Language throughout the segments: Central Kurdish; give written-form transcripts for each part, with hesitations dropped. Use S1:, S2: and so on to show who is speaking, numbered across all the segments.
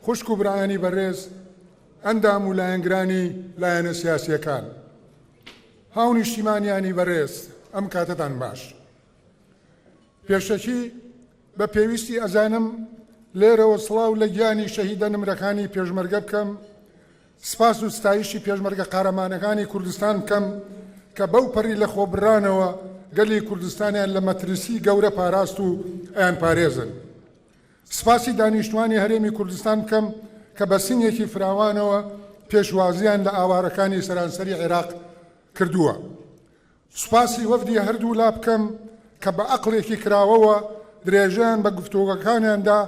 S1: خوشک و برایانی بەڕێز، ئەندام و لایەنگرانی لایەنە سیاسییەکان، هاونیشتیمانیانی بەڕێز، ئەم کاتەتان باش. پێشەکی بە پێویستی ئەزانم لێرەوە سڵاو لە گیانی شەهیدە نمرەکانی پێشمەرگە بکەم، سپاس و ستایشی پێشمەرگە قارەمانەکانی کوردستان بکەم کە بەو پەڕی لەخۆبڕانەوە گەلی کوردستانیان لە مەترسی گەورە پاراست و ئەیانپارێزن. سپاسی دانیشتوانی هەرێمی کوردستان بکەم کە بە سنگێکی فراوانەوە پێشوازییان لە ئاوارەکانی سەرانسەری عێراق کردووە. سوپاسی وەفدی هەردوولا بکەم کە بە ئەقڵێکی کراوەوە درێژەیان بە گفتوگۆکانیان دا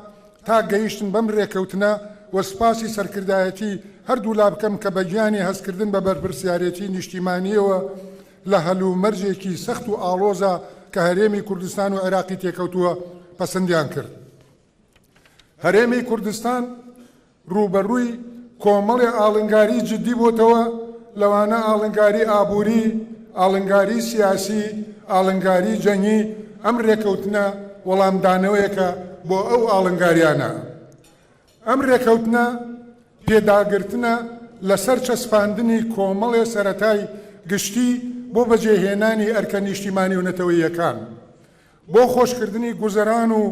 S1: تا گەیشتن بەم رێکەوتنە و سوپاسی سەرکردایەتی هەردوولا بکەم کە بە گیانی هەستکردن بە بەرپرسیارێتی نیشتیمانییەوە لە هەلومەرجێکی سەخت و ئاڵۆزا کە هەرێمی کوردستان و عێراقی تێکەوتووە پەسندیان کرد. هەرێمی کوردستان ڕووبەڕووی کۆمەڵێ ئاڵنگاری جددی بۆتەوە، لەوانە ئاڵنگاری ئابووری، ئاڵنگاری سیاسی، ئاڵنگاری جەنگی، ئەم رێکەوتنە وەڵامدانەوەیەکە بۆ ئەو ئاڵنگاریانە. ئەم رێکەوتنە پێداگرتنە لەسەر چەسپاندنی کۆمەڵێ سەرەتای گشتی بۆ بەجێهێنانی ئەرکە نیشتیمانی و نەتەوەییەکان. بۆ خۆشکردنی گوزەران و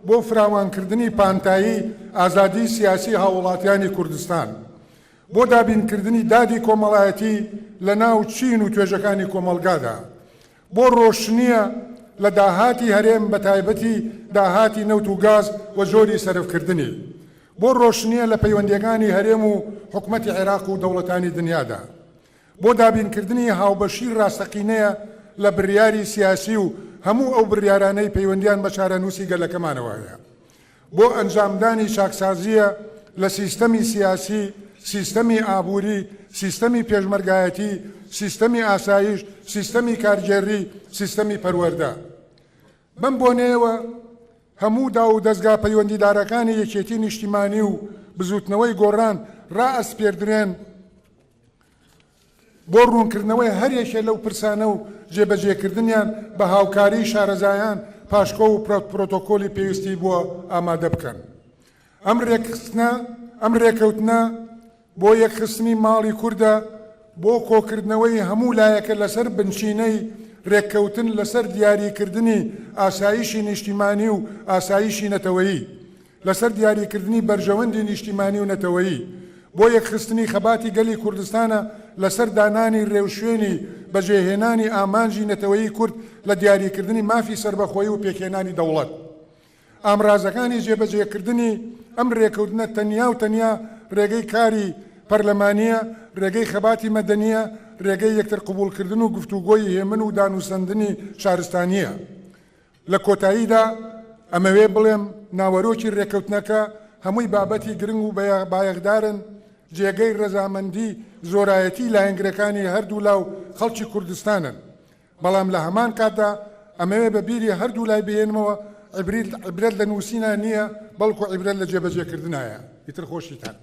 S1: بۆ فراوانکردنی پانتایی ئازادیی سیاسی هاووڵاتیانی کوردستان، بۆ دابینکردنی دادی کۆمەڵایەتی لە ناو چین و توێژەکانی کۆمەڵگادا، بۆ ڕۆشنییە لە داهاتی هەرێم بە تایبەتی داهاتی نەوت و گاز و جۆری سەرفکردنی، بۆ ڕۆشنییە لە پەیوەندییەکانی هەرێم و حکومەتی عێراق و دەوڵەتانی دنیادا. بۆ دابینکردنی هاوبەشی ڕاستەقینەیە لە بڕیاری سیاسی و هەموو ئەو بڕیارانەی پەیوەندیان بە چارەنووسی گەلەکەمانەوە هەیە. بۆ ئەنجامدانی چاکسازییە لە سیستەمی سیاسی، سیستەمی ئابووری، سیستەمی پێشمەرگایەتی، سیستەمی ئاسایش، سیستەمی کارگێڕی، سیستەمی پەروەردە. بەم بۆنەیەوە هەموو داو و دەزگا پەیوەندیدارەکانی یەکێتی نیشتیمانی و بزووتنەوەی گۆڕان ڕائەسپێردرێن، بۆ ڕوونکردنەوەی هەر یەکێ لەو پرسانە و جێبەجێکردنیان بە هاوکاریی شارەزایان پاشکۆ و پرۆتۆکۆلی پێویستی بۆ ئامادە بکەن. ئەم رێکخستنە ئەم رێکەوتنە بۆ یەکخستنی ماڵی کوردە، بۆ کۆکردنەوەی هەموو لایەکە لەسەر بنچینەی رێککەوتن لەسەر دیاریکردنی ئاسایشی نیشتیمانی و ئاسایشی نەتەوەیی. لەسەر دیاریکردنی بەرژەوەندی نیشتیمانی و نەتەوەیی، بۆ یەکخستنی خەباتی گەلی کوردستانە لەسەر دانانی رێوشوێنی بەجێهێنانی ئامانجی نەتەوەیی کورد لە دیاریکردنی مافی سەربەخۆیی و پێکهێنانی دەوڵەت. ئامرازەکانی جێبەجێکردنی ئەم رێکەوتنە تەنیا و تەنیا رێگەی کاری پەرلەمانییە، رێگەی خەباتی مەدەنییە، رێگەی یەکتر قبوڵکردن و گفتوگۆی هێمن و دانوسەندنی شارستانییە. لە کۆتاییدا ئەمەوێ بڵێم ناوەرۆکی رێککەوتنەکە هەمووی بابەتی گرنگ و بایەخدارن، جێگەی رەزامەندی زۆرایەتی لایەنگرەکانی هەردوولا و خەڵکی کوردستانن، بەڵام لە هەمان کاتدا ئەمەوێ بە بیری هەردوولای بهێنمەوە عیبرەت لە نووسینا نییە، بەڵکو عیبرەت لە جێبەجێکردنایە. ئیتر خۆشیتان.